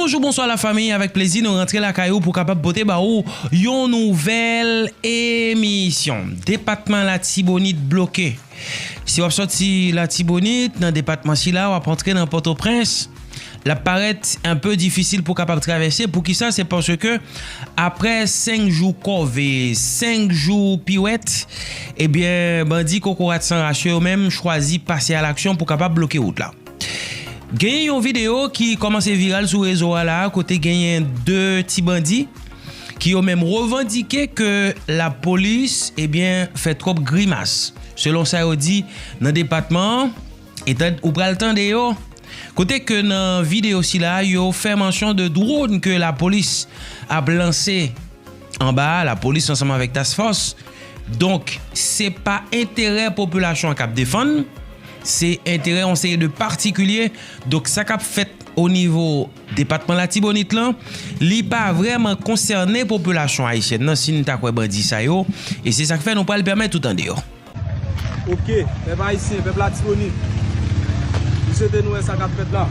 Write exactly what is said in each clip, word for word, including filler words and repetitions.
Bonjou, bonswa lafanmi, avèk plezi nou rantre lakay ou pou kapab pote ba ou yon nouvèl emisyon. Depatman Latibonit bloke. Si w ap sòti Latibonit, nan depatman sila, w ap antre nan Pòtoprens, l ap parèt enpe difisil pou kapab travèse. Poukisa? Se paske aprè senk jou kòve, senk jou piwèt, ebyen, bandi kokorat san rache yo menm chwazi pase alaksyon pou kapab bloke wout la. Genyen yon videyo ki kòmanse viral sou rezo a la, kote genyen de ti bandi ki yo menm revandike ke lapolis, ebyen, fè twòp grimas, selon sa yo di nan depatman an. E tan, ou pral tande yo, kote ke nan videyo sila, yo fè mansyon de dwòn ke lapolis ap lanse anba a, lapolis ansanm avèk task fòs. Donk, se pa enterè popilasyon an k ap defann, se enterè yon seri de patikilye. Donk, sa k ap fèt o nivo depatman Latibonit lan, li pa vrèman konsène popilasyon ayisyèn nan, si n ta kwè bandi sa yo, e se sa k fè nou pral pèmèt ou tande yo. Ok, pèp ayisyen, pèp Latibonit, nou swete nou wè sa k ap fèt la.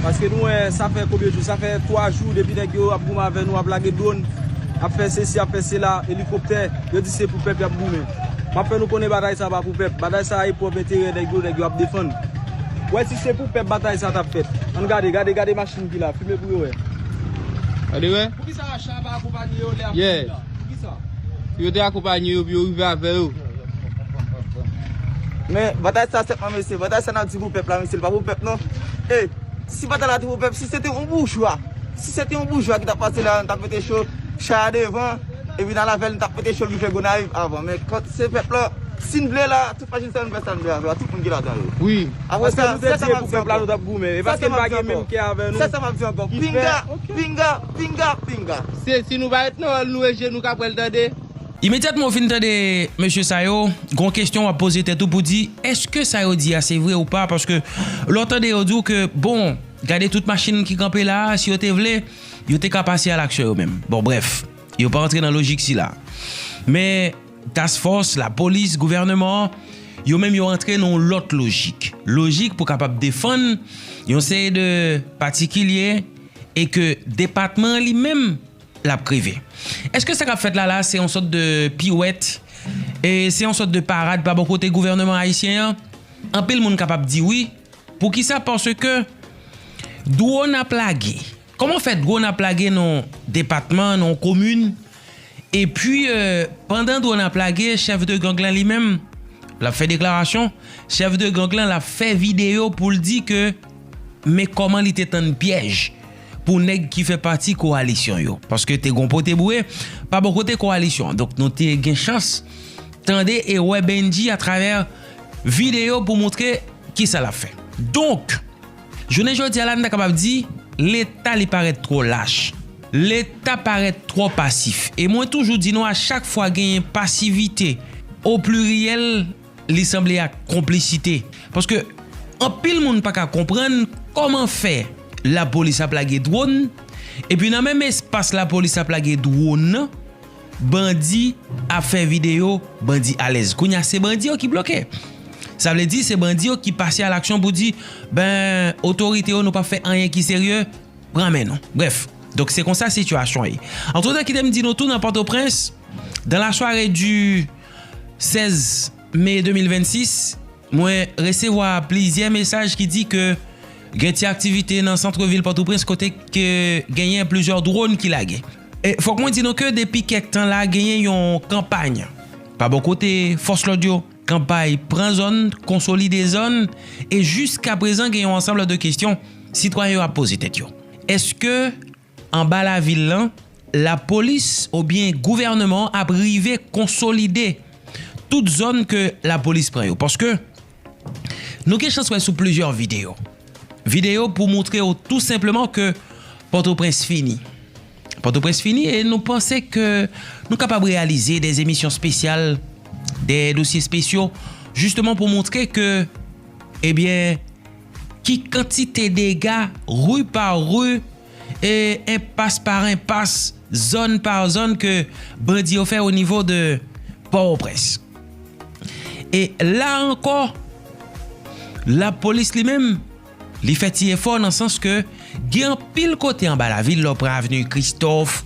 Paske nou wè, sa fè konbyen jou? Sa fè twa jou depi nèg yo ap goumen avè nou, ap lage dwòn, ap fè sesi, ap fè sela, elikoptè, yo di se pou pèp y ap goumen. M ap fè nou konnen batay sa pa pou pèp. Batay sa e pwòp enterè nèg yo, nèg yo ap defann. Wè, si se pou pèp batay sa t ap fèt. Ann gade, gade, gade machin ki la, fimen pou yo wè. Gade wè. Poukisa cha pa akonpanye yo lè y ap vini la? Poukisa? Pou yo te akonpanye yo, pou yo rive avè yo. Men batay sa sètman, mesye, batay sa n ap di pou pèp la, mesye, li pa pou pèp non. E si batay la te pou pèp, si se te yon boujwa, si se te yon boujwa ki t ap pase la, n t ap mete cho, cha a devan, epi n al avè l, n t ap mete cho l rive Gonayiv avan. Men kòm se pèp la, si n vle la, tout machin sa yo n fè sa n vle avè l, tout moun ki ladan yo. Wi. Apre sa, sèl sa m ap di ankò. Sèl sa m ap di ankò. Pinga, pinga, pinga, pinga, pinga. Se si nou pa ret nan wòl nou e je nou k ap wè l tande. Imedyatman w fin tande mesye sa yo, gon kesyon w ap poze tèt ou pou di, èske sa yo di a se vre ou pa? Paske lè w tande yo di w ke, bon, gade tout machin ki kanpe la a, si yo te vle, yo te ka pase alaksyon yo menm. Bon, brèf, yo pa antre nan lojik sila. Men task fòs, lapolis, gouvènman an, yo menm yo antre nan yon lòt lojik. Lojik pou kapab defann yon seri de patikilye e ke depatman an li menm l ap kreve. Èske sa k ap fèt la la se yon sòt de piwèt e se yon sòt de parad pa bò kote gouvènman ayisyen an? Anpil moun kapab di wi. Poukisa? Paske dwòn ap lage. Kòman fè dwòn ap lage nan yon depatman, nan yon komin? Epi, e, pandan dwòn ap lage, chèf de gang lan li menm, l ap fè deklarasyon. Chèf de gang lan, l ap fè videyo pou l di ke men kòman li te tann pyèj pou nèg ki fè pati kowalisyon yo. Paske te gon pote boure pa bò kote kowalisyon an. Donk, nou te gen chans tande e wè Bendji atravè videyo pou montre kisa l ap fè. Donk, jounen jodi a la, n ta kapab di, Leta li parèt twò lach. Leta parèt twò pasif. E mwen toujou di nou, a chak fwa genyen pasivite, o pliriyèl, li sanble ak konplisite. Paske anpil moun pa ka konprann kòman fè lapolis ap lage dwòn, epi nan menm espas lapolis ap lage dwòn nan, bandi ap fè videyo, bandi alèz. Kounye a, se bandi yo ki bloke. Sa vle di, se bandi yo ki pase alaksyon pou di, ben, otorite yo, nou p ap fè anyen ki serye, pran men nou. Brèf, donk se konsa sitiyasyon an ye. Antretan, kite m di nou tou nan Pòtoprens, dans la soirée du seize mai deux mille vingt-six, mwen resevwa plizyè mesaj ki di ke gen ti aktivite nan santrevil Pòtoprens kote ke genyen plizyè dwòn ki lage. E fòk mwen di nou ke depi kèk tan la, genyen yon kanpay pa bò kote fòs lòd yo, kanpay pran zòn, konsolide zòn, e jiskaprezan gen yon ansanm de kesyon sitwayen yo ap poze tèt yo. Èske anba lavil lan, lapolis oubyen gouvènman an ap rive konsolide tout zòn ke lapolis pran yo? Paske nou gen chans wè sou plizyè videyo. Videyo pou montre w tou senpleman ke Pòtoprens fini. Pòtoprens fini e nou panse ke nou kapab reyalize de emisyon espesyal, de dosye espesyal, jisteman pou montre ke, ebyen, ki kantite dega, ri pa ri, e enpas pa enpas, zòn pa zòn ke bandi yo fè o nivo de Pòtoprens. E la ankò, lapolis li menm, li fè ti efò nan sans ke Gen anpil kote anba lavil, lè w pran avni Kristòf,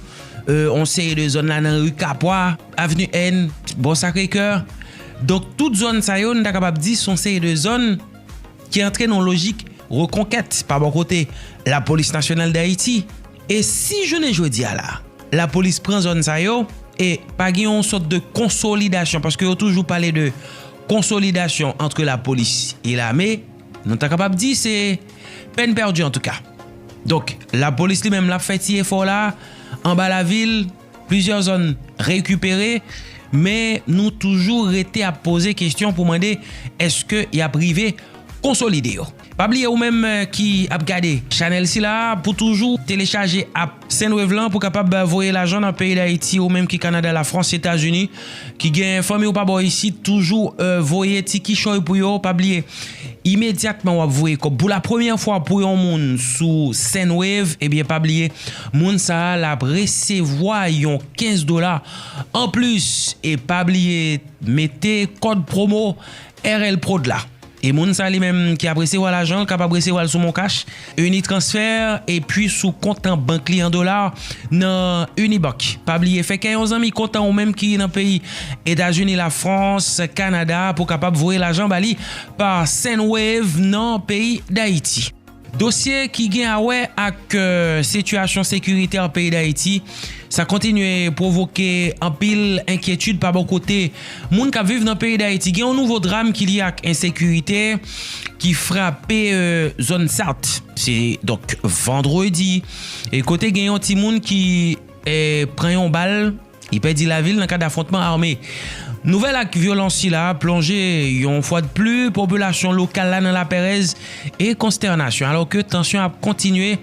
euh, yon seri de zòn la nan ri Kapwa, avni N, bò Sakre Kè. Donk, tout zòn sa yo, nou ta kapab di, se yon seri de zòn ki antre nan lojik rekonkèt pa bò kote Lapolis Nasyonal Dayiti. E si jounen jodi a la, lapolis pran zòn sa yo, e pa gen yon sòt de konsolidasyon, paske yo toujou pale de konsolidasyon ant lapolis e lame, nou ta kapab di se pèn pèdi antouka. Donk, lapolis li menm l ap fè ti efò la, anba lavil, plizyè zòn rekipere, men nou toujou rete ap poze kesyon pou mande èske y ap rive konsolide yo. Pa bliye ou menm, eh, ki ap gade chanèl sila a, pou toujou telechaje app Sendwave lan pou kapab, eh, voye lajan nan peyi Dayiti, ou menm ki Kanada, Lafrans, Etazini, ki gen fanmi ou pa bò isit, toujou, eh, voye ti kichòy pou yo. Pa bliye, imedyatman w ap voye kòb pou la premyè fwa pou yon moun sou Sendwave, ebyen pa bliye, moun sa a l ap resevwa yon kenz dola anplis. E pa bliye mete kòd pwomo R L Prod la. E moun sa li menm ki ap resevwa lajan, l kapab resevwa l sou MonCash, Unitransfer, epi sou kont an bank li an dola nan Unibank. Pa bliye fè kè yon zanmi kontan ou menm ki nan peyi Etazini, Lafrans, Kanada, pou kapab voye lajan ba li pa Sendwave nan peyi Dayiti. Dosye ki gen a wè ak, euh, sitiyasyon sekirite an peyi Dayiti, sa kontinye pwovoke anpil enkyetid pa bò kote moun k ap viv nan peyi Dayiti. Gen yon nouvo dram ki lye ak ensekirite ki frape, euh, zòn Sat. Se, donk, vandredi. E kote gen yon timoun ki, eh, pran yon bal, li pèdi lavi l nan kad afwontman ame. Nouvèl ak vyolans sila plonje yon fwa de pli popilasyon lokal la nan lapèrèz e konstènasyon, alò ke tansyon ap kontinye,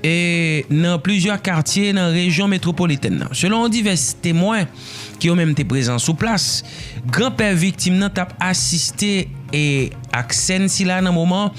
e, nan plizyè katye nan rejyon metwopolitèn nan. Selon divès temwen ki yo menm te prezan sou plas, granpè viktim nan t ap asiste, e, ak sèn sila nan moman,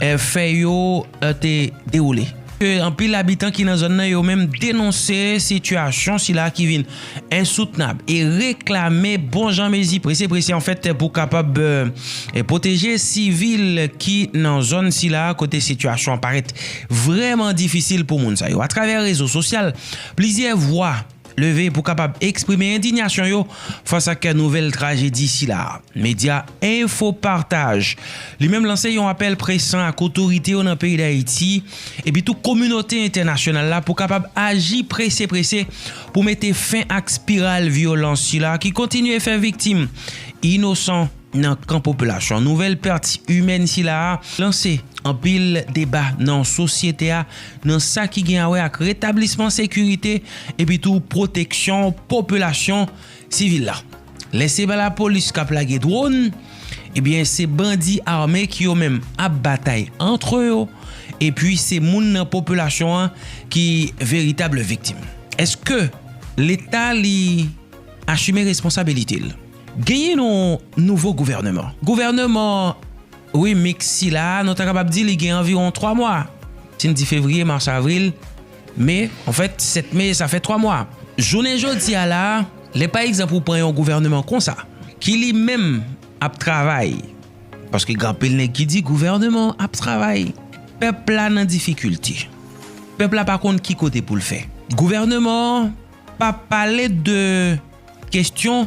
e, fè yo, e, te dewoule. Ke anpil abitan ki nan zòn nan yo menm denonse sitiyasyon sila ki vin ensoutnab e reklame bon jan mezi prese prese anfèt pou kapab, e, pwoteje sivil ki nan zòn sila kote sitiyasyon an parèt vrèman difisil pou moun sa yo. Atravè rezo sosyal, plizyè vwa leve pou kapab eksprime endiyasyon yo fas ak nouvèl trajedi sila. Medya Enfo Partaj li menm lanse yon apèl presan ak otorite yo nan peyi Dayiti, epi tou kominote entènasyonal la pou kapab aji prese prese pou mete fen ak espiral vyolans sila ki kontinye fè viktim inosan nan kan popilasyon. Nouvèl pèt imèn sila a lanse anpil deba nan sosyete a, nan sa ki gen a wè ak retablisman sekirite, epi tou pwoteksyon popilasyon sivil la. Lè se pa lapolis k ap lage dwòn, ebyen, se bandi ame ki yo menm ap batay antre yo, epi se moun nan popilasyon an ki veritab viktim. Èske Leta li asime responsabilite l? Genyen yon nouvo gouvèneman. Gouvèneman remix sila, nou ta kapab di li gen anviwon twa mwa. Si n di fevriye, mas, avril, me, anfèt, sèt me, sa fè twa mwa. Jounen jodi a la, lè pa egzanp ou pran yon gouvèneman konsa, ki li menm ap travay, paske gen anpil nèg ki di gouvèneman ap travay, pèp la nan difikilte. Pèp la pa konn ki kote pou l fè. Gouvèneman an pa pale de kesyon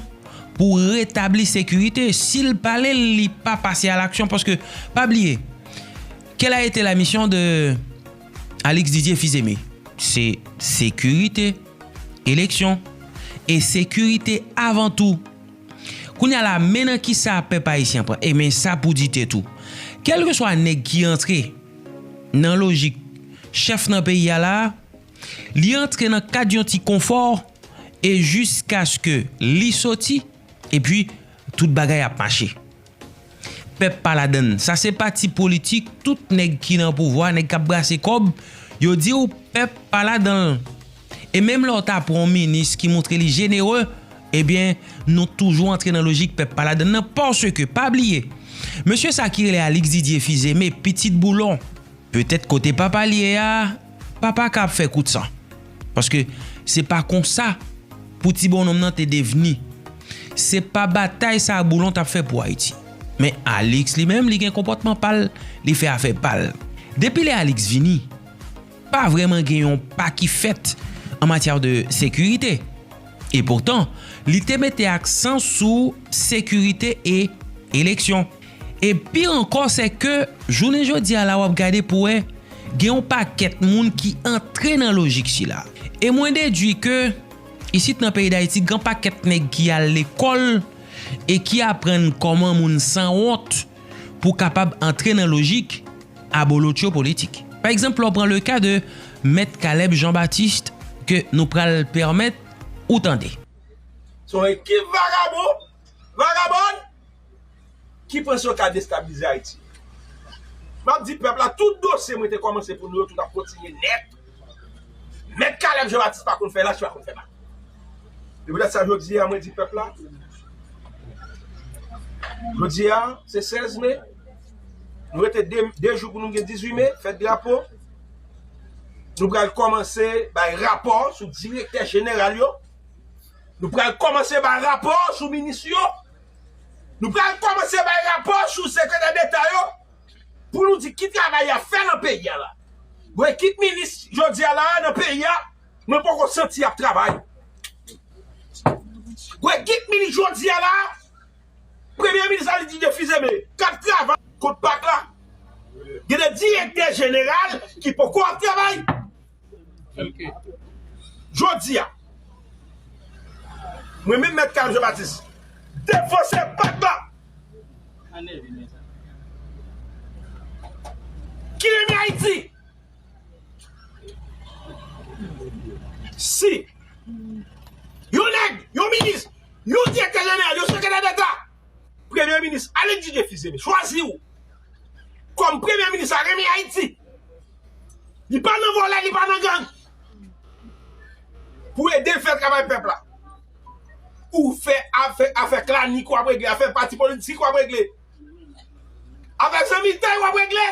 pou retabli sekirite. Si l pale, li pa pase a laksyon, paske, pa bliye, quelle a été la mission de Alix Didier Fils-Aimé? Se sekirite, eleksyon, e sekirite avan tou. Kounye a la, men nan kisa pèp ayisyen pran? E men sa pou di tèt ou. Kèlkeswa nèg ki antre nan lojik chèf nan peyi a la, li antre nan kad yon ti konfò e jiskaske li soti, epi tout bagay ap mache. Pèp pa ladann. Sa se pati politik tout nèg ki nan pouvwa, nèg k ap brase kòb, yo di w pèp pa ladann. E menm lè w ta pran yon minis ki montre li jenere, ebyen, nou toujou antre nan lojik pèp pa ladann nan, paske, pa bliye, mesye sa ki rele Alix Didier Fils-Aimé, pitit Boulon, petèt kote papa l ye a, papa ka ap fè kout san. Paske se pa konsa pou ti bonnonm nan te devni. Se pa batay sa Boulon t ap fè pou Ayiti. Men Alix li menm, li gen konpòtman pa l, li fè afè pa l. Depi lè Alix vini, pa vrèman gen yon pa ki fèt an matyè de sekirite. E poutan, li te mete aksan sou sekirite e eleksyon. E pi ankò, se ke jounen jodi a la, w ap gade pou wè gen yon pakèt moun ki antre nan lojik sila. E mwen dedui ke isit nan peyi Dayiti, gen pakèt nèg ki al lekòl e ki aprann kòman moun sanwont pou kapab antre nan lojik abolotcho politik. Pa egzanp, lè w pran le ka de Mèt Caleb Jean Baptiste, ke nou pral pèmèt ou tande. Se yon ekip vagabon, vagabòn, ki panse yo ka destabilize Ayiti. M ap di pèp la, tout dosye mwen te kòmanse pou nou yo, tout ap kontinye nèt. Mèt Caleb Jean Baptiste pa konn fè lach, pa konn fè bak. Se poutèt sa jodi a, mwen di pèp la, jodi a, se sèz me. Nou rete de, de jou pou nou gen dizuit me, fèt drapo. Nou pral kòmanse bay rapò sou direktè jeneral yo. Nou pral kòmanse bay rapò sou minis yo. Nou pral kòmanse bay rapò sou sekretè deta yo. Pou nou di ki travay y ap fè nan peyi a la. Bon, ekip minis jodi a la nan peyi a, mwen poko santi y ap travay. Bon, ekip minis jodi a la, premye minis Alix Didier Fils-Aimé, k ap travay kot pak la. Gen de direktè jeneral ki poko ap travay. Jodi a, mwen menm Mèt Caleb Jean Baptiste, defanse pèp la. Ki renmen Ayiti. Si yon nèg, yon minis, yon direktè jeneral, yon sekretè deta, premye minis Alix Didier Fils-Aimé chwazi w kòm premye minis la, renmen Ayiti. Li pa nan vòlè, li pa nan gang. Pou ede l fè travay pèp la. Ou fè afè, afè klanik w ap regle, afè pati politik w ap regle. Afè zanmitay w ap regle.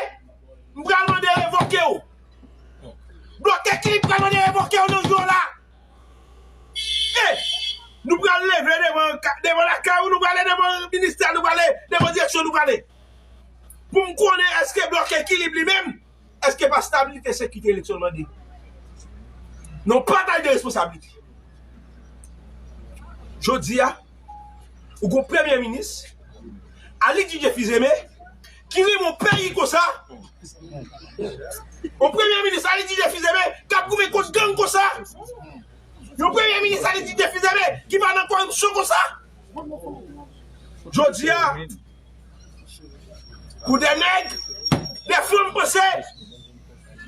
M pral mande revoke w. Blòk Ekilib pral mande revoke w nan jou la. E, nou pral leve devan ka-, devan lakay ou, nou prale devan ministè, nou prale devan direksyon, nou prale. Pou m konnen èske Blòk Ekilib li menm, èske pa stabilite, sekirite, eleksyon l mande? Non, pataj de responsablite. Jodi a, ou gon premye minis, Alix Didier Fils-Aimé, ki renmen yon peyi konsa. Yon premye minis Alix Didier Fils-Aimé k ap goumen kont gang konsa. Yon premye minis Alix Didier Fils-Aimé ki pa nan koripsyon konsa. Jodi a, pou de nèg, de fanm panse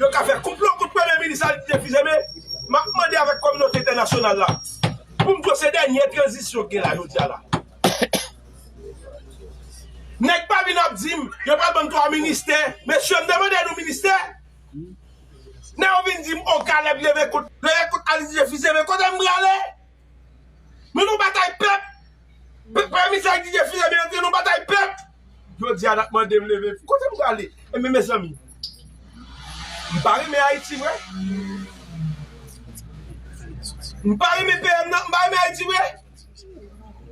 yo ka fè konplo kont premye minis Alix Didier Fils-Aimé, m ap mande avèk kominote entènasyonal la, pou m di w se dènye tranzisyon k gen la jodi a la. Nèg pa vin ap di m, yo pral ban m twa ministè. Mesye, m te mande nou ministè. Nèg yo vin di m, o, Caleb leve kont, leve kont Alix Didier Fils-Aimé, kote m prale? Men nou batay pèp. Pèp, premye minis Alix Didier Fils-Aimé antre nan batay pèp. Jodi a, n ap mande m leve. Kote m prale? Ebyen, mezanmi, m pa renmen Ayiti vre. M pa renmen P M nan, m pa renmen Ayiti vre.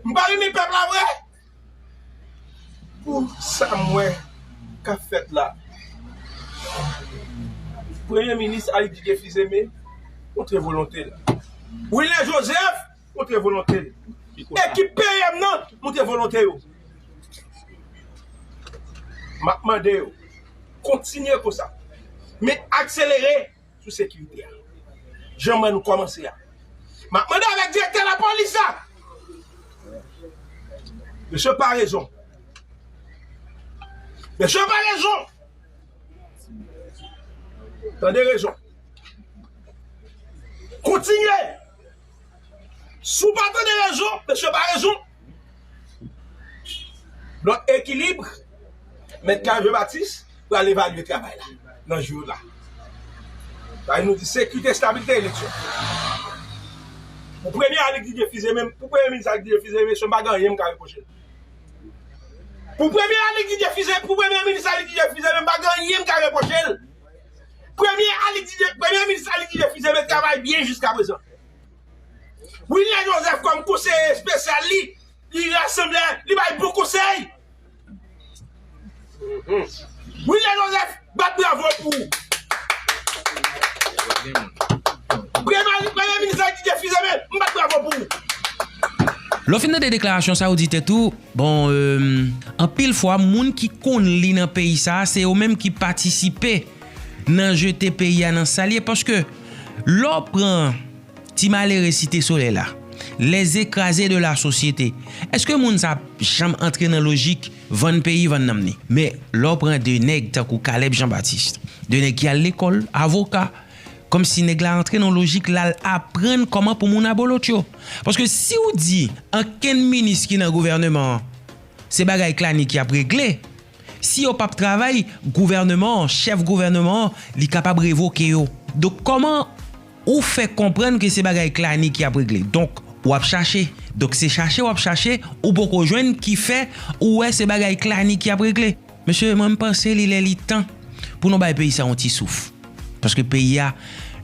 M pa renmen pèp la vre. Pou sa m wè k ap fèt la, premye minis Alix Didier Fils-Aimé montre volonte l. Wilner Joseph montre volonte l. Ekip P M nan montre volonte yo. M ap mande yo, kontinye konsa. Men akselere sou sekirite a. Jan mwen nou kòmanse a. M ap mande avèk direktè lapolis la. Mesye pa rezon. Mesye pa rezon. Tande rezon. Kontinye. Si w pa tande rezon, mesye pa rezon. Lòt ekilib, Mèt Caleb Jean Baptiste pral evalye travay la nan jou la. Sa vle di sekirite, estabilite, eleksyon. Pou premye Alix Didier Fils-Aimé, pou premye minis Alix Didier Fils-Aimé, mesye, m pa gen anyen m ka repwoche l. Pou premye Alix Didier Fils-Aimé, pou premye minis Alix Didier Fils-Aimé, m pa gen anyen m ka repwoche l. Premye Alix Didier, premye minis Alix Didier Fils-Aimé travay byen jiskaprezan. Wilner Joseph kòm konseye espesyal li, li rasanble, li bay bon konsèy. Wilner Joseph, bat bravo pou ou. Premye, premye minis la ki te fize men, m bat bravo pou ou. Lè w fin tande deklarasyon sa, ou di tèt ou, bon, euh, anpil fwa, moun ki konn li nan peyi sa, se yo menm ki patisipe nan jete peyi a nan sa l ye. Paske lè w pran ti malere Site Solèy la, les écrasés de la société, èske moun sa ap janm antre nan lojik vann peyi, vann nanm ni? Men lè w pran de nèg tankou Caleb Jean Baptiste, de nèg ki al lekòl, avoka, kòmsi nèg la antre nan lojik l al aprann kòman pou moun abolotcho. Paske si w di ankenn minis ki nan gouvèneman an, se bagay Clani ki ap regle, si yo p ap travay, gouvèneman an, chèf gouvèneman an, li kapab revoke yo. Donk, kòman ou fè konprann ke se bagay Clani ki ap regle? Donk, w ap chache. Donk, se chache w ap chache, ou poko jwenn, ki fè ou wè se bagay Clani ki ap regle. Mesye, mwen, m panse li lè li tan pou nou bay peyi sa yon ti souf. Paske peyi a,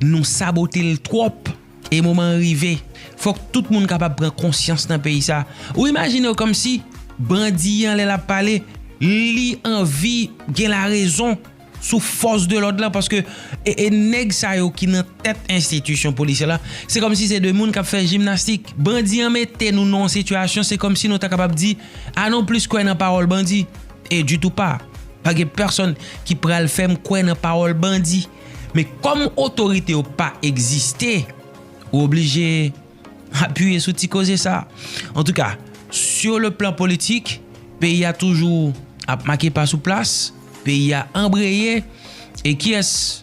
nou sabote l twòp. E moman an rive. Fòk tout moun kapab pran konsyans nan peyi sa. Ou imajine w kòmsi bandi an, lè l ap pale, li anvi gen larezon sou fòs de lòd la, paske e, e nèg sa yo ki nan tèt enstitisyon polisyè la, se kòmsi se de moun k ap fè jimnastik. Bandi an mete nou nan yon sitiyasyon, se kòmsi nou ta kapab di, a non plis kwè nan pawòl bandi. E ditou pa. Pa gen pèsonn ki pral fè m kwè nan pawòl bandi. Men kòm otorite yo pa egziste, ou oblije apiye sou ti koze sa. Antouka, sur le plan politik, peyi a toujou ap make pa sou plas, peyi a anbreye, e kiyès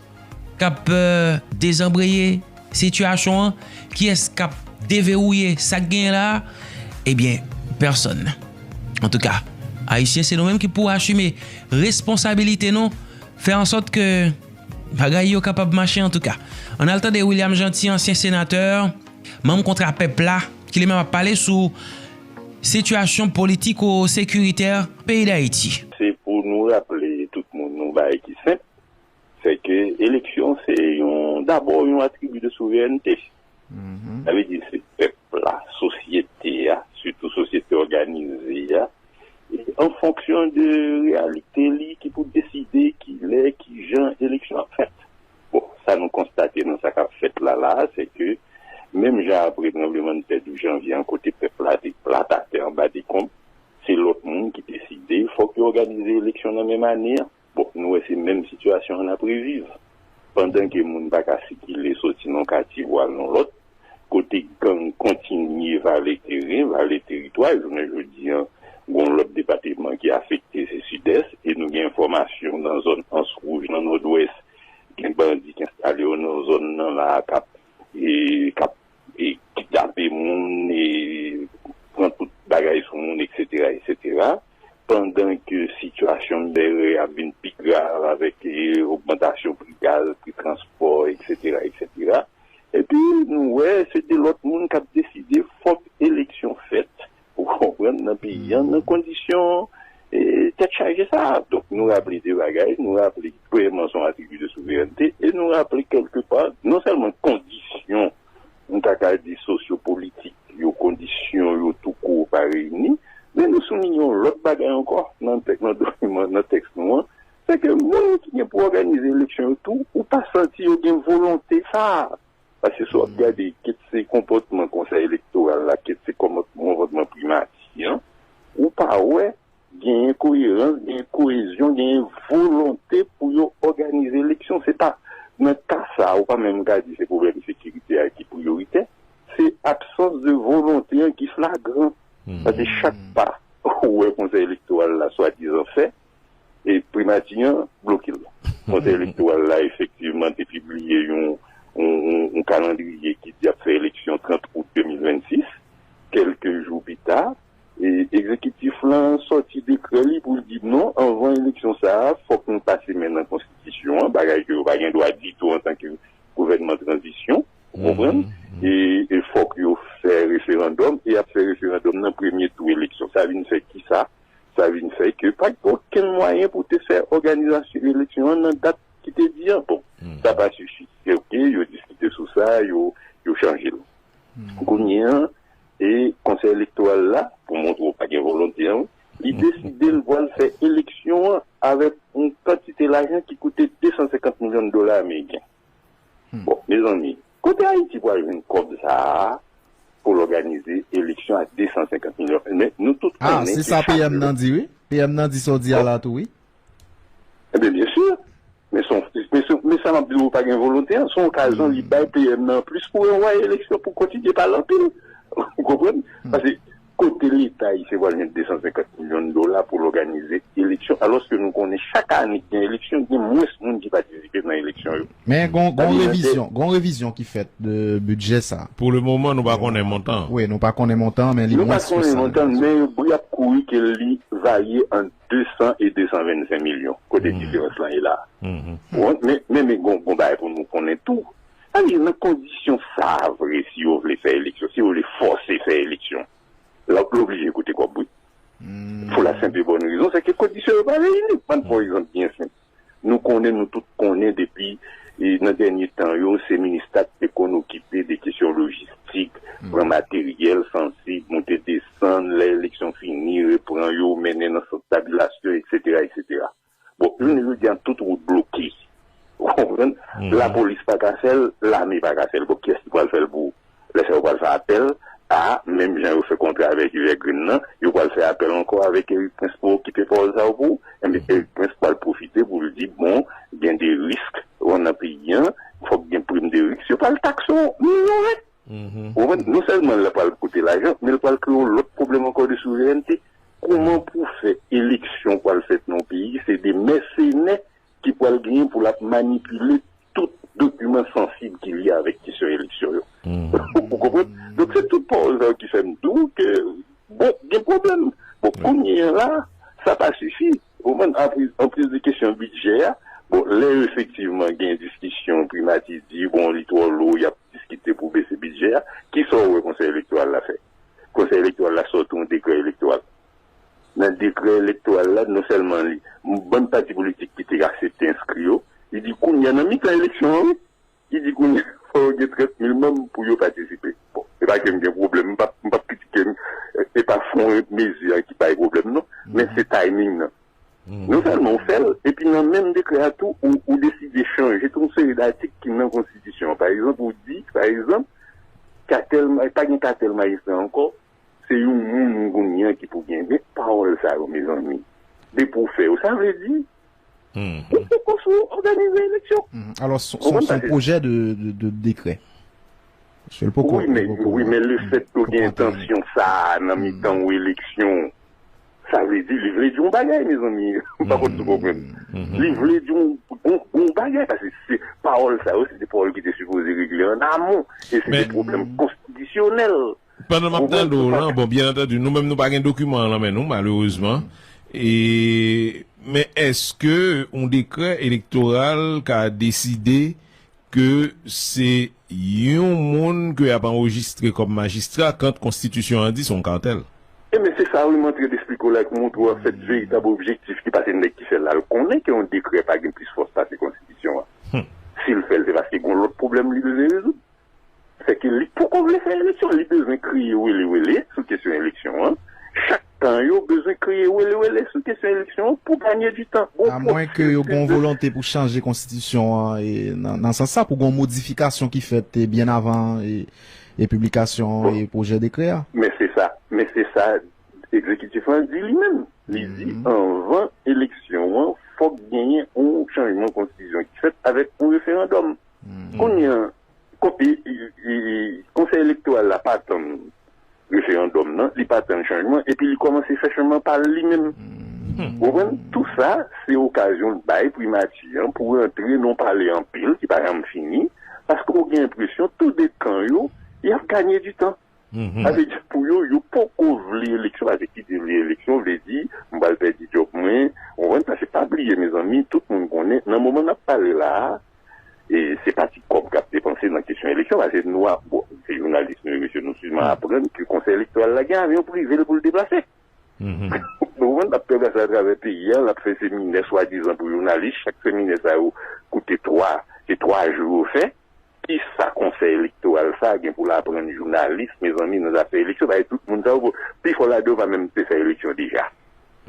k ap, euh, dezanbreye sitiyasyon an? Kiyès k ap devewouye sa k genyen la a? Ebyen, pèsonn. Antouka, Ayisyen, se nou menm ki pou asime responsabilite nou, fè an sòt ke bagay yo kapab mache antouka. Ann al tande William Jeanty, ansyen senatè, manm Kontra Pèp la, ki li menm ap pale sou sitiyasyon politiko-sekiritè peyi Dayiti. Se pou nou raple tout moun yon bagay ki senp, se ke eleksyon se yon, dabò yon atribi de souverènte. Sa vle di se pèp la, sosyete a, sitou sosyete òganize a, e an fonksyon de reyalite li ki pou deside kilè, kijan eleksyon ap fèt. Bon, sa nou konstate nan sa k ap fèt la la a, se ke menm jan apre tranblemanntè douz janvye an, kote pèp la te plat atè anba dekonb, se lòt moun ki deside fòk yo òganize eleksyon nan menm ane an. Bon, nou wè se menm sitiyasyon an n ap reviv. Pandan ke moun pa ka sikile soti nan yon katye pou al nan lòt, kote gang kontinye vale teren, vale teritwa, jounen jodi an, gen yon lòt depatman ki afekte, se Sidès, e nou gen enfòmasyon nan zòn Anse Rouge, nan Nòdwès, gen bandi ki enstale yo nan zòn nan la a, k ap, e, k ap, e, kidnape moun, e, pran tout bagay sou moun, etsetera, etsetera. Pandan ke sitiyasyon militè ap vin pi grav avèk, e, ogmantasyon pri gaz, pri transpò, etsetera, etsetera. Epi, nou wè, se de lòt moun k ap deside fòk eleksyon fèt, ou konprann, nan peyi a, nan kondisyon, e, tèt chaje sa a. Donk, nou raple de bagay, nou raple premyèman se yon atribi de souverènte, e nou raple kèlkepa, non sèlman kondisyon, nou ta ka di sosyopolitik yo, kondisyon yo toukout pa reyini, men nou souliye yon lòt bagay ankò nan tèks, nan dokiman, nan tèks nou an, se ke moun ki gen pou òganize eleksyon yo tou, ou pa santi yo gen volonte sa a. Paske si w ap gade, kit se konpòtman Konsèy Elektoral la, kit se konpòt-, konpòtman Primati an, ou pa wè genyen koyerans, genyen koyezyon, genyen volonte pou yo òganize eleksyon. Se pa, nan ka sa a, ou pa menm ka di se pwoblèm sekirite a ki priyoritè, se absans de volonte an ki flagran. Paske chak pa ou wè Konsèy Elektoral la swadizan fè, e Primati an bloke l. Konsèy Elektoral la, efektivman, te pibliye yon, yon, yon, yon kalandriye ki di ap fè eleksyon trant out de mil vennsis, kèlke jou pi ta, e egzekitif lan sòti dekrè li pou l di non, anvan eleksyon sa a, fòk nou pase men nan konstitisyon an, bagay ke yo pa gen dwa ditou antanke gouvènman tranzisyon, ou konprann? E, e fòk yo fè referandòm, e y ap fè referandòm nan premye tou eleksyon. Sa vin fè kisa? Sa vin fè ke pa gen okenn mwayen pou te fè òganizasyon eleksyon an nan dat ki te di an. Bon, sa pa sifi. Se oke, yo diskite sou sa, yo, yo chanje l. Kounye an, e Konsèy Elektoral la, pou montre w pa gen volonte an, li deside l pral fè eleksyon an avèk yon kantite lajan ki koute de san senkant milyon dola ameriken. Bon, mezanmi, kote Ayiti pral jwenn kòb sa a pou l òganize eleksyon a de san senkant milyon? Men nou tout konnen ke chak lè. Ah, se sa P M nan di, wi. P M nan di sa w di a la tou, wi. Ebyen, byen si. Men se yon, men se, men sa m ap di w, pa gen volonte an. Se yon okazyon li bay P M nan anplis pou ranvwaye eleksyon, pou kontinye pale anpil. Ou konprann? Paske kote Leta ayisyen pral jwenn de san senkant milyon dola pou l òganize eleksyon, alòske nou konnen chak ane ki gen eleksyon, gen mwens moun ki patisipe nan eleksyon yo. Men gon, gon revizyon, gon revizyon ki fèt de bidjè sa. Pou le moman, nou pa konnen montan. Wi, nou pa konnen montan, men li mwens ke sa. Nou pa konnen montan, men bri ap kouri ke li varye ant de san e de san vennsenk milyon, kote diferans lan ye la. Bon, men, men, men gon, gon bagay pou nou konnen tou. Sa vle di, nan kondisyon sa a vre, si yo vle fè eleksyon, si yo vle fòse fè eleksyon, l ap oblije koute kòb, wi. Pou la senp e bòn rezon, se ke kondisyon yo pa reyini. Ban m pran yon egzanp byen senp. Nou konnen, nou tout konnen depi, e, nan dènye tan yo, se Minista ki te konn okipe de kesyon lojistik, pran materyèl sansib, monte desann, lè eleksyon fini, repran yo, mennen nan sant tabilasyon, etsetera, etsetera. Bon, jounen jodi a, tout wout bloke. Ou konprann? Lapolis pa ka fè l, lame pa ka fè l. Bon, kiyès ki pral fè l pou ou? Lè sa yo pral fè apèl, a, menm jan yo fè kontra avèk Evergreen nan, yo pral fè apèl ankò avèk Erik Prince pou okipe pawòl sa yo pou ou. Enben, Erik Prince pral pwofite pou l di, bon, gen de risk nan peyi an, fòk gen prim de risk, yo pral takse w milyon vèt. Ou konprann? Non sèlman l pral koute lajan, men l pral kreye yon lòt pwoblèm ankò de souverènte. Kòman pou fè eleksyon pral fèt nan yon peyi, se de mèsenè ki pral genyen pou l ap manipile tout dokiman sansib ki lye avèk kesyon eleksyon yo. Ou konprann? Donk, se tout pawòl sa yo ki fè m di w ke, bon, gen pwoblèm. Bon, kounye a la, sa pa sifi. Ou konprann? Anplis, anplis de kesyon bidjè a, bon, lè efektivman gen diskisyon, primati di, bon, li twò lou, y ap diskite pou bese bidjè a, kisa w wè Konsèy Elektoral la fè? Konsèy Elektoral la sòti yon dekrè elektoral. Nan dekrè elektoral la, non sèlman li, bann pati politik ki te aksepte enskri yo, li di kounye a nan mitan eleksyon an, wi, li di kounye a fò yo gen trant mil manm pou yo patisipe. Bon, se pa ke m gen pwoblèm, m p ap, m p ap kritike, e pa fon mezi a ki bay pwoblèm, non, men se timing nan. Non sèlman ou fè l, epi nan menm dekrè a tou, ou, ou deside chanje tout yon seri datik ki nan konstitisyon an. Pa egzanp, ou di, pa egzp, katèl, pa gen katèl majistra ankò, se yon moun kounye a ki pou gen. Men pawòl sa yo, mezanmi, depi w fè yo, sa vle di ou poko sou òganize eleksyon. Alò, se yon pwojè de, de, de dekrè. Paske l poko, wi, men, wi, men lefèt ke w gen entansyon sa a nan mitan yon eleksyon, sa vle di, li vle di yon bagay, mezanmi. M pa konn si w konprann. Li vle di yon, yon, yon bagay, paske se pawòl sa yo, se de pawòl ki te sipoze regle an amon. E se de pwoblèm konstitisyonèl. Pandan m ap tande w lan, bon, byen antandi, nou menm nou pa gen dokiman an nan men nou, malerezman. E, men èske yon dekrè elektoral ka deside ke se yon moun ke y ap anrejistre kòm majistra, kan konstitisyon an di se yon katèl? Ebyen, se sa wi, m antre esplike w la, pou montre w an fèt veritab objektif ki pase nèg ki fè l la, l konnen ke yon dekrè pa gen plis fòs pase konstitisyon an. Si l fè l, se paske gen lòt pwoblèm li bezwen rezoud. Sèke li poko vle fè eleksyon, li bezwen kreye welewele sou kesyon eleksyon an. Chak tan yo bezwen kreye welewele sou kesyon eleksyon an pou ganye di tan. Amwen ke yo gen yon volonte pou chanje konstitisyon an, e nan, nan sans sa, pou gen yon modifikasyon ki fèt, e, byen avan, e, e piblikasyon, e pwojè dekrè a. Men se sa, men se sa egzekitif lan di li menm. Li di anvan eleksyon an, fòk genyen yon chanjman konstitisyon ki fèt avèk yon referandòm. Kounye a, Kon-, e, e, e, Konsèy Elektoral la pa tann referandòm nan, li pa tann chanjman, epi li kòmanse fè chanjman pa l li menm. Ou konprann? Tou sa, se okazyon l bay primati an pou rantre nan yon pale anpil ki pa janm fini, paske w gen enpresyon tou de kan yo, y ap ganye di tan. Sa vle di pou yo, yo poko vle eleksyon, paske ki di vle eleksyon vle di, m pral pèdi djòb mwen, ou konprann? Paske pa bliye, mezanmi, tout moun konnen, nan moman n ap pale la a, e se pa ti kòb k ap depanse nan kesyon eleksyon, paske nou a, bon, se jounalis nou ye, mesye, nou sèlman aprann ke Konsèy Elektoral la gen avyon prive l pou l deplase. Ou konprann? L ap deplase atravè peyi a, l ap fè seminè swadizan pou jounalis, chak seminè sa yo koute twa, se twa jou yo fè. Kisa Konsèy Elektoral sa a gen pou l aprann jounalis, mezanmi, nan zafè eleksyon? Paske tout moun sa yo, pifò ladan yo pa menm te fè eleksyon deja.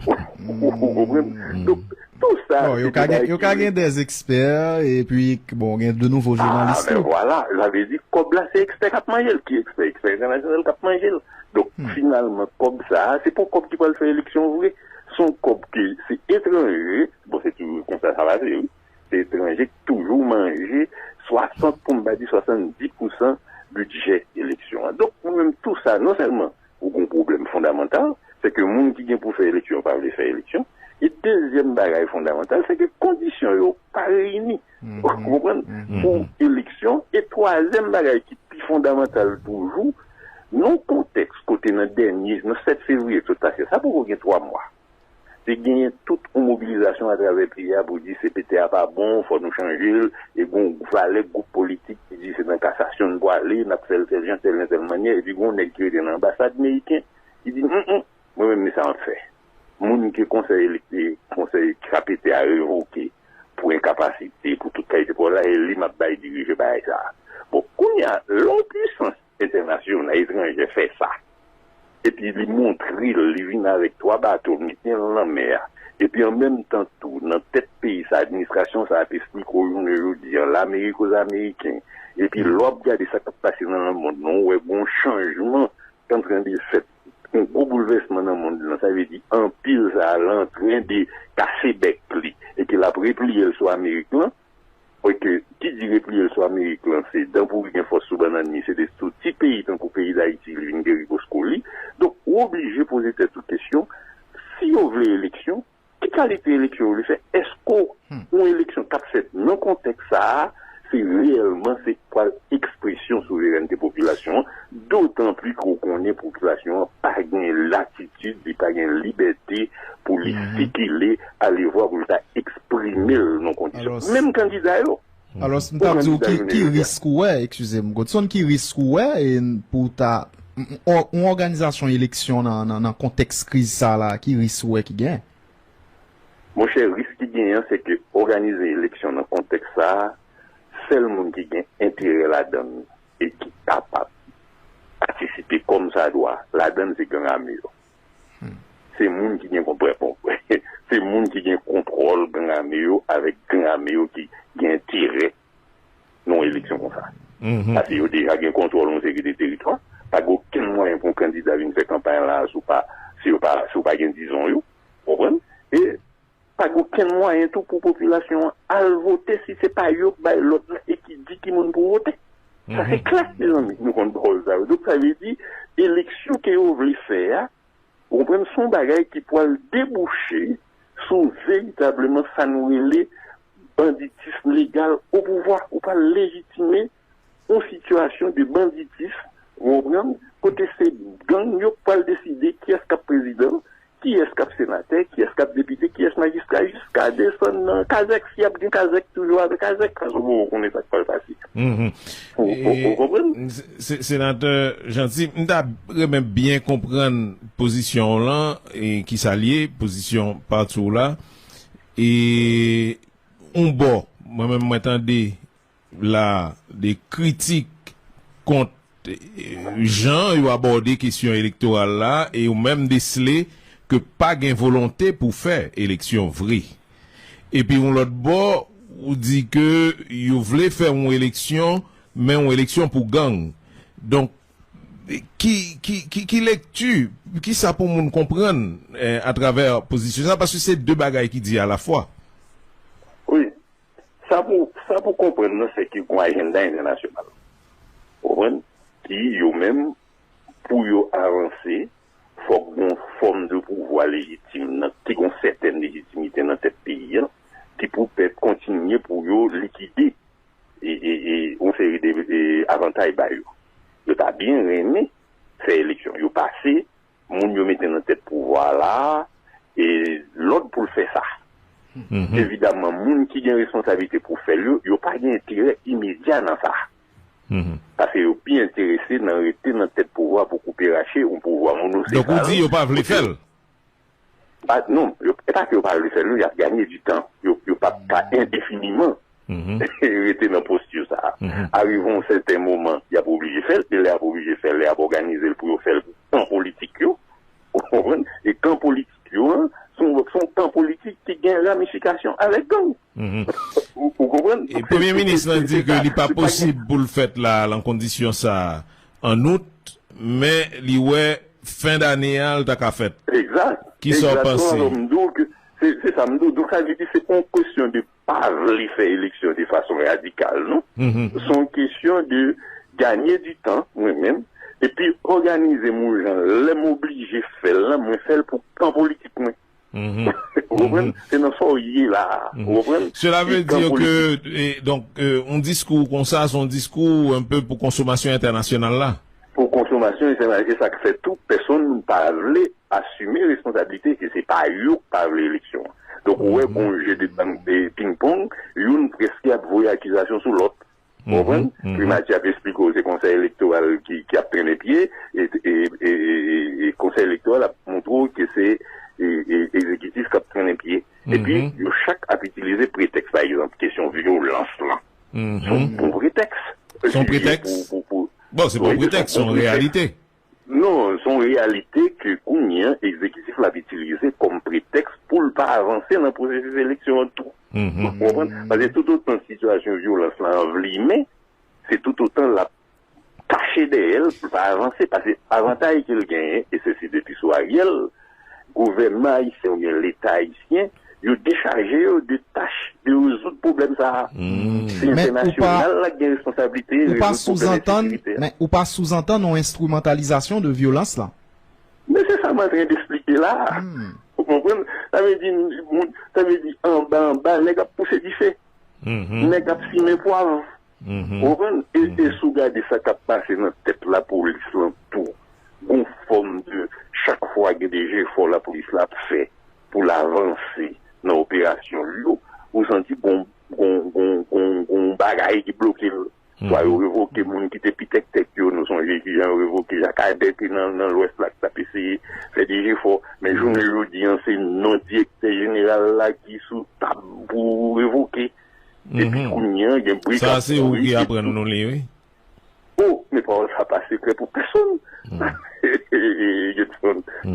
Ou konprann? Donk, Tout sa, bon, yo ka gen, yo ka gen des experts, epi, bon, gen de nouvo jounalis tou. Ah, men vwala, sa vle di, kòb la, se ekspè k ap manje l. Ki ekspè? Ekspè entènasyonal k ap manje l. Donk, finalman, kòb sa a, se pa yon kòb ki pral fè eleksyon vre. Se yon kòb ke se etranje, bon, se toujou konsa sa pase, wi. Se etranje ki toujou manje swasant, pou m pa di swasanndis pousan bidjè eleksyon an. Donk, mwen menm, tou sa, non sèlman ou gen yon pwoblèm fondamantal, se ke moun ki gen pou fè eleksyon pa vle fè eleksyon, e dezyèm bagay fondamantal, se ke kondisyon yo pa reyini. Ou konprann? Pou eleksyon, e twazyèm bagay ki pi fondamantal toujou, nan yon kontèks kote nan dènye, nan sèt fevriye k sot pase, sa poko gen twa mwa. Te genyen tout yon mobilizasyon atravè peyi a pou di C P T a pa bon, fò nou chanje l, e gen yon valè gwoup politik ki di se nan kasasyon n pwale, n ap fè l tèl jan, tèl jan, tèl mannyè, epi gen yon nèg ki rete nan anbasad meriken, ki di, "Mm, mm, mwen menm, men sa m ap fè. Moun ke konsèy elek-, konsèy K P T a revoke pou enkapasite, pou tout kalite pwoblèm, e li m ap bay dirije bagay sa a." Bon, kounye a, lè yon pwisans entènasyonal, etranjè fè sa, epi li montre l, li vin avèk twa bato, l mete l nan lanmè a, epi an menm tan tou, nan tèt peyi sa, administrasyon sa ap esplike w jounen jodi a, Lamerik Ozameriken, epi lè w ap gade sa k ap pase nan lemonn nan, ou wè gen yon chanjman k antren de fèt, yon gwo boulvèsman nan mond lan, sa vle di anpil sa a, l antren de kase bèk li, epi l ap repliye l sou Amerik lan, Oke, ki di repliye l sou Amerik lan, se dan pouri gen fòs sou bannann li, se de sou ti peyi tankou peyi Dayiti li vin gen ribos kou li. Donk, ou oblije poze tèt ou kesyon, si yo vle eleksyon, ki kalite eleksyon yo vle fè? Èske yon eleksyon k ap fèt nan kontèks sa a, se reyèlman se pral ekspresyon souverènte popilasyon an, dotan pli ke w konnen popilasyon an pa gen latitid, li pa gen libète pou li sikile, ale vwa pou l ta eksprime l nan kondisyon. Menm kandida yo. Alò, m t ap di w ki, ki risk ou wè, eskize m, Godson, ki risk ou wè e pou w ta, yon, yon òganizasyon eleksyon nan, nan, nan kontèks kriz sa a la, ki risk ou wè ki gen? Monchè, risk ki genyen, se ke òganize eleksyon nan kontèks sa a, sèl moun ki gen enterè ladan l e ki kapab patisipe kòmsadwa ladan l, se gang ame yo. Se moun ki gen konpre-, se moun ki gen kontwòl gang ame yo, avèk gang ame yo ki gen enterè nan yon eleksyon konsa. Paske yo deja gen kontwòl yon seri de teritwa. Pa gen okenn mwayen pou yon kandida vin fè kanpay la si w pa, si yo pa, si w pa gen dizon yo. Ou konprann? E pa gen okenn mwayen tou pou popilasyon an al vote si se pa yo k bay lòd la e ki di ki moun pou vote. Sa se klè, mezanmi, nou konn pawòl sa yo. Donk, sa vle di, eleksyon ke yo vle fè a, ou konprann, se yon bagay ki pral debouche sou veritableman sa nou rele banditis legal o pouvwa. Ou pral lejitime yon sitiyasyon de banditis, ou konprann, kote se gang yo k pral deside kiyès k ap prezidan, kiyès k ap senatè, kiyès k ap depite, kiyès majistra, jiska desann nan kazèk, si y ap gen kazèk, toujou avèk kazèk, paske ou poko konnen sa k pral pase. Ou, ou, ou konprann? Se-, se-, Senatè Jeanty, m ta renmen byen konprann pozisyon w lan, e kisa l ye, pozisyon pati w la. E yon bò, mwen menm mwen tande la de kritik kont, eh, jan yo abòde kesyon elektoral la, e yo menm desle ke pa gen volonte pou fè eleksyon vre. Epi yon lòt bò, ou di ke yo vle fè yon eleksyon, men yon eleksyon pou gang. Donk, ki, ki, ki, ki lekti, kisa pou moun konprann, eh, atravè pozisyon sa, paske se de bagay ki di alafwa. Wi. Sa pou, sa pou konprann nan, se ke gen yon ajanda entènasyonal. Ou konprann? Ki yo menm, pou yo avanse, fòk gen yon fòm de pouvwa lejitim nan, ki gen yon sètèn lejitimite nan tèt peyi a, ki pou pèt kontinye pou yo likide e, e, e yon seri de, e, avantay ba yo. Yo ta byen renmen fè eleksyon. Yo pase moun yo mete nan tèt pouvwa la, e lòd pou l fè sa. Evidaman, moun ki gen responsablite pou fè l yo, yo pa gen enterè imedya nan sa. Paske yo pi enterese nan rete nan tèt pouvwa pou koupe rache yon pouvwa monosefal. Donk, ou di yo pa vle fè l? Pa, non, yo, e pa ke yo pa vle fè l, non, y ap ganye di tan. Yo, yo p ap ka endefiniman rete nan posti sa a. Arive yon sèten moman, y ap oblije fè l, e lè y ap oblije fè l, lè y ap òganize l pou yo fè l pou kan politik yo, ou konprann? E kan politik yo an, se yon, se yon kan politik ki gen ramifikasyon avèk gang. Ou konprann? Donk, se, premye minis lan di ke li pa posib pou l fèt la, lan kondisyon sa a, an out, men li wè fen dane a, l ta ka fèt. Egzak. Kisa w panse? Egzakteman, m di w ke se, se sa m di w. Donk, sa vle di, se pa yon kesyon de pa vle fè eleksyon de fason radikal, non. Se yon kesyon de gagner du temps, mwen menm, epi òganize m yon jan, lè m oblije fè l lan, mwen fè l pou kan politik mwen. Ou konprann? Se nan sa w ye la a. Ou konprann? Cela veut dire que, e, donk, e, yon diskou konsa, se yon diskou un peu pou konsomasyon entènasyonal la. Pou konsomasyon entènasyonal, e sa k fè tou, pèsonn pa vle asime responsablite ke se pa yo k pa vle eleksyon an. Donk, ou wè, gon je de bang, de ping-pong, youn prèske ap voye akizasyon sou lòt. Ou konprann? Primati ap esplike w se konsèy elektoral ki, ki ap trennen pye, e, e, e, e, e konsèy elektoral ap montre w ke se, e, e, egzekitif k ap trennen pye. Epi, yo chak ap itilize pretèks, pa egzanp, kesyon vyolans lan. Se yon bon pretèks. Se yon pretèks? Pou, pou, pou, bon, se pa yon pretèks, se yon reyalite. Non, se yon reyalite ke kounye a egzekitif la ap itilize kòm pretèks pou l pa avanse nan pwosesis eleksyon an tou. Ou konprann? Paske toutotan sitiyasyon vyolans la anvlimen, se toutotan l ap kache dèyè l pou l pa avanse. Paske avantay ke l genyen, e se si depi sou Ariel, gouvènman ayisyen oubyen Leta ayisyen, yo dechaje yo de tach de rezoud pwoblèm sa a. Se entènasyonal la ki gen responsablite rezoud pwoblèm ensekirite a. Men ou pa souzantann yon enstrimantalizasyon de vyolans la? Men se sa m antren de eksplike la a. Ou konprann? Sa vle di, moun, sa vle di, anba, anba, nèg ap pouse dife. Nèg ap simen pwav. Ou konprann? E, e si w gade sa k ap pase nan tèt lapolis lan tou, gon fòm de, chak fwa gen de jefò lapolis la ap fè pou l avanse nan operasyon l yo, ou santi gon, gon, gon, gon, gon bagay ki bloke l. Swa yo revoke moun ki te pi tèktèk yo, nou sonje kijan yo revoke Jakadè te nan, nan Lwès la, ki t ap eseye fè de jefò. Men jounen jodi an, se non direktè jeneral la ki sou tab pou revoke. Epi kounye a, gen brigad. Sa se ou ki aprann nou li, wi. Oh, men pawòl sa pa sekrè pou pèsonn.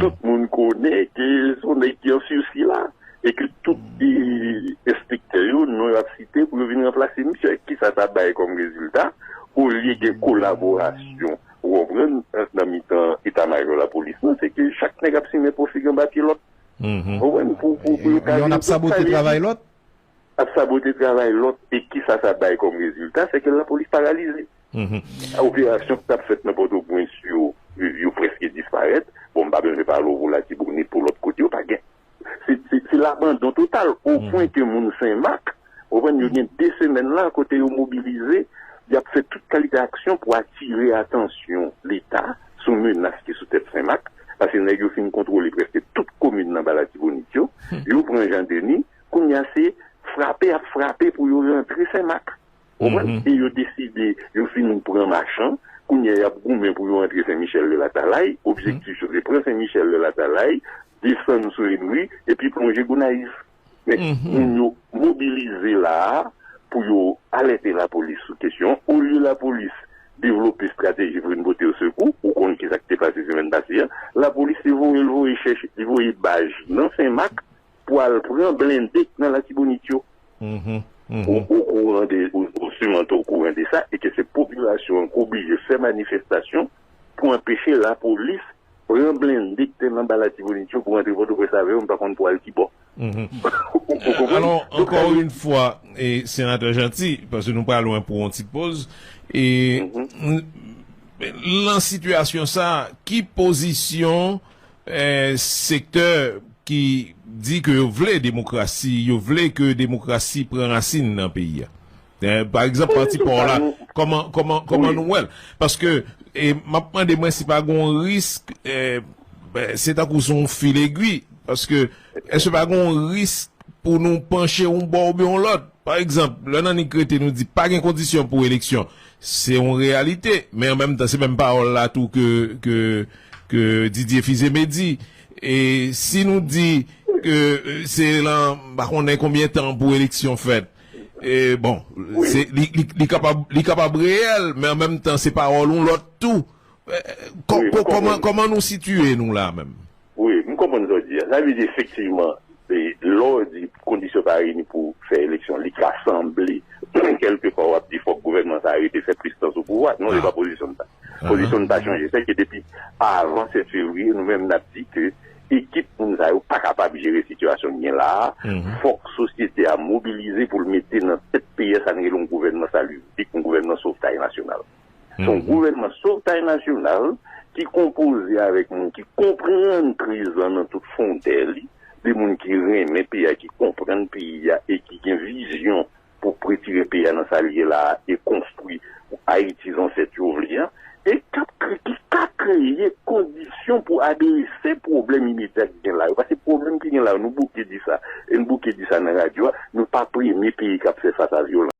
Tout moun konnen ke se yon nèg ki an sisi la. E ke tout, e, enspektè yo, non yo ap site pou yo vin ranplase misye. Kisa sa bay kòm rezilta? Olye gen kolaborasyon, ou konprann, nan mitan eta majò lapolis lan, se ke chak nèg ap simen pwofig anba pye lòt. Ou konprann? Pou, pou, pou yo ka vin, ap sabote travay lòt. Ap sabote travay lòt, e kisa sa bay kòm rezilta? Se ke lapolis paralize. Operasyon ki t ap fèt nan Pòtoprens yo, yo, yo prèske disparèt. Bon, m pa bezwen pale w pou Latibonit, pou lòt kote, yo pa gen. Se, se, se labandon total, o pwen ke moun Senmak, ou konprann, yo gen de semèn la, kote yo mobilize, y ap fè tout kalite aksyon pou atire atansyon Leta sou menas ki sou tèt Senmak, paske nèg yo fin kontwole prèske tout komin nan ba Latibonit yo, yo pran Jan Deni, kounye a se frape y ap frape pou yo rantre Senmak. Ou konprann? E yo deside, yo fin pran Machan, kounye a y ap goumen pou yo antre Sen Michèl de Latalay, objektif yo se pran Sen Michèl de Latalay, desann sou Henry, epi plonje Gonayiv. Men moun yo mobilize la a pou yo alète lapolis sou kesyon an. Olye lapolis devlope estrateji pou vin pote yo sekou, ou konn kisa k te pase semèn pase a, lapolis te voye l voye chèche, li voye baz nan Senmak, pou al pran blende k nan Latibonit yo. Ou okouran de, ou, ou siman te okouran de sa, e ke se popilasyon an ki oblije fè manifestasyon pou anpeche lapolis pran blende k te nan ba Latibonit yo pou rantre Pòtoprens avè yo, m pa konn pou al ki bò. Ou konprann? Alò, ankò yon fwa, e, Senatè Jeanty, paske nou pral lwen pou yon ti poz, e, lan sitiyasyon sa, ki pozisyon, e, sektè ki di ke yo vle demokrasi, yo vle ke demokrasi pran rasin nan peyi a. E, pa egzanp, Pati Pò la, kòman, kòman, kòman nou wè l? Paske, e, m ap mande mwen si pa gon risk, e, se tankou se yon fil egwi, paske èske pa gon risk pou nou panche yon bò oubyen yon lòt? Pa egzanp, lè n annik rete nou di pa gen kondisyon pou eleksyon, se yon reyalite, men an menm tan, se menm pawòl la tou ke, ke, ke Didier Fils-Aimé di. E si nou di ke, e, se lan, m pa konnen konbyen tan pou eleksyon fèt, e, bon, se, li, li, li kapab, li kapab reyèl, men an menm tan, se pawòl yon lòt tou. E, kò-, kò-, kòman, kòman nou sitiye nou la menm? Wi, m konprann sa w di a. Sa vle di, efektivman, e, lè w di kondisyon pa reyini pou fè eleksyon, li ka sanble, kèlkefwa w ap di fòk gouvènman sa a rete fè plis tan sou pouvwa. Non, se pa pozisyon n sa. Pozisyon n pa chanje. Se ke depi avan sèt fevriye, nou menm n ap di ke ekip moun sa yo pa kapab jere sitiyasyon n gen la a. Fòk sosyete a mobilize pou l mete nan tèt peyi a sa n rele yon gouvènman salivik, yon gouvènman sovtay nasyonal. Se yon gouvènman sovtay nasyonal ki konpoze avèk moun ki konprann kriz lan nan tout fondè li, de moun ki renmen peyi a, ki konprann peyi a e ki gen vizyon pou retire peyi a nan sa l ye la a e konstwi Ayiti zansèt yo vle a, e k ap kre-, ki ka kreye kondisyon pou adrese pwoblèm imedya ki gen la yo. Paske pwoblèm ki gen la yo, nou bouke di sa, e n bouke di sa nan radyo a, nou pa premye peyi k ap fè fas a vyolans.